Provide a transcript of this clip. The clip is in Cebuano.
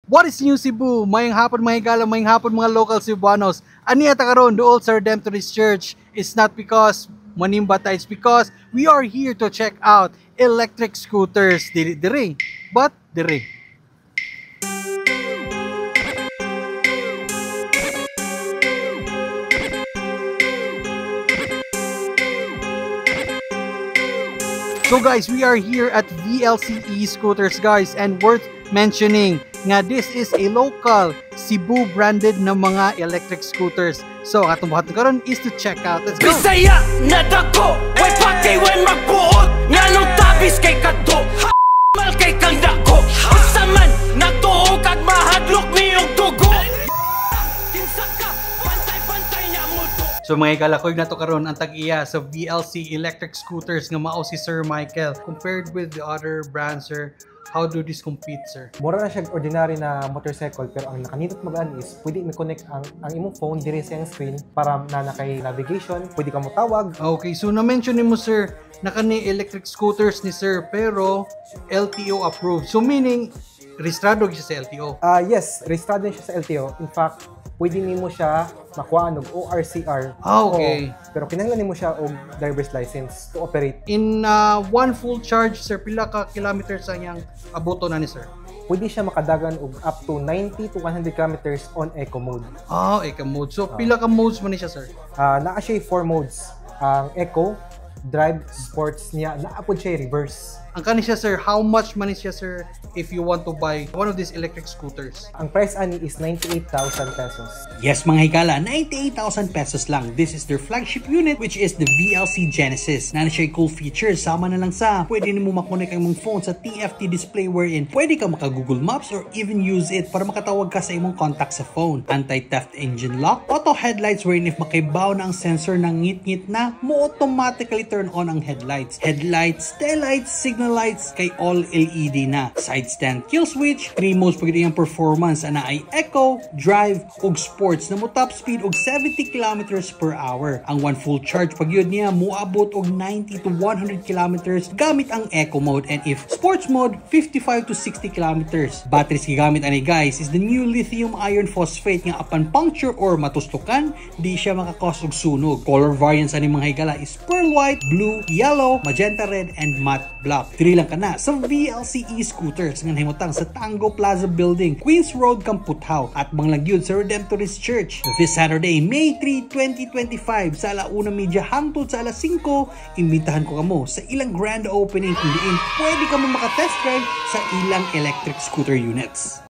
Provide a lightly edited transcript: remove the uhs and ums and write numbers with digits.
What is new, Cebu? Maayong hapon, mga higala, maayong hapon, mga local Cebuanos. Ania ta karon duol sa Redemptorist Church. It's not because manimba ta, it's because we are here to check out electric scooters. Dili diri, but diri. So guys, we are here at VLCE Scooters, guys, and worth mentioning nga this is a local Cebu branded na mga electric scooters. So ang atong buhaton karon is to check out. Let's go! Bisaya na dako, way pakay way magbuot. Nganong tabis kay kadto, mal kay kang dako. Unsa man nagtuo kag mahadlok niyong dugo. Kinsa ka, pantay-pantay niya mo to. So mga higala, kuyog nato karon ang tag-iya sa VLC Electric Scooters nga mao si Sir Michael. Compared with the other brands, sir, how do this compete, sir? Mura na siya ordinary na motorcycle, pero ang nakanindot magaan is pwede i-connect ang imong phone diri sa iyang screen para na kay navigation, pwede ka mo tawag. Okay, so na-mention nimo, sir, na kani electric scooters ni sir pero LTO approved. So meaning registrado gyud siya sa LTO. Ah, yes, registrado na siya sa LTO. In fact, pwede nimo siya makuhaan og ORCR. Ah, okay. Oo, pero kinahanglan nimo siya og driver's license to operate. In one full charge, sir, pila ka kilometers ang iyang abuto na ni sir? Pwede siya makadagan og up to 90 to 100 kilometers on eco mode. Ah, eco mode. So pila ka modes man ni siya, sir? Ah, naa siya four modes. Ang eco, drive, sports niya, naa pod siya reverse. Ang kani siya, sir, how much man ni siya, sir, if you want to buy one of these electric scooters? Ang price ani is 98,000 pesos. Yes, mga higala, 98,000 pesos lang. This is their flagship unit, which is the VLC Genesis. Na siya cool features, sama na lang sa pwede nimo makonect ang imong phone sa TFT display wherein pwede ka maka Google Maps or even use it para makatawag ka sa imong contact sa phone. Anti-theft engine lock, auto headlights wherein if makibaw na ang sensor ng ngit-ngit na, mo automatically turn on ang headlights. Headlights, taillights, signal lights, kay all LED na. Side stand kill switch, 3 modes pag iyang performance ana ay eco, drive, ug sports na mo top speed og 70 kilometers per hour. Ang one full charge pag yun niya moabot og 90 to 100 kilometers gamit ang eco mode, and if sports mode, 55 to 60 kilometers. Batteries gigamit ani, guys, is the new lithium iron phosphate nga apan puncture or matustukan, di siya makakos og sunog. Color variants ani, mga higala, is pearl white, blue, yellow, magenta red, and matte black. Diri lang kana sa VLCE Scooters nga nahimutang sa Tango Plaza Building, Queens Road, Kamputhaw at manglagyud sa Redemptorist Church. This Saturday, May 3, 2025 sa 1:30 hangtod sa 5:00, imbitahan ko kamo sa ilang grand opening kung diin pwede kamo maka-test drive sa ilang electric scooter units.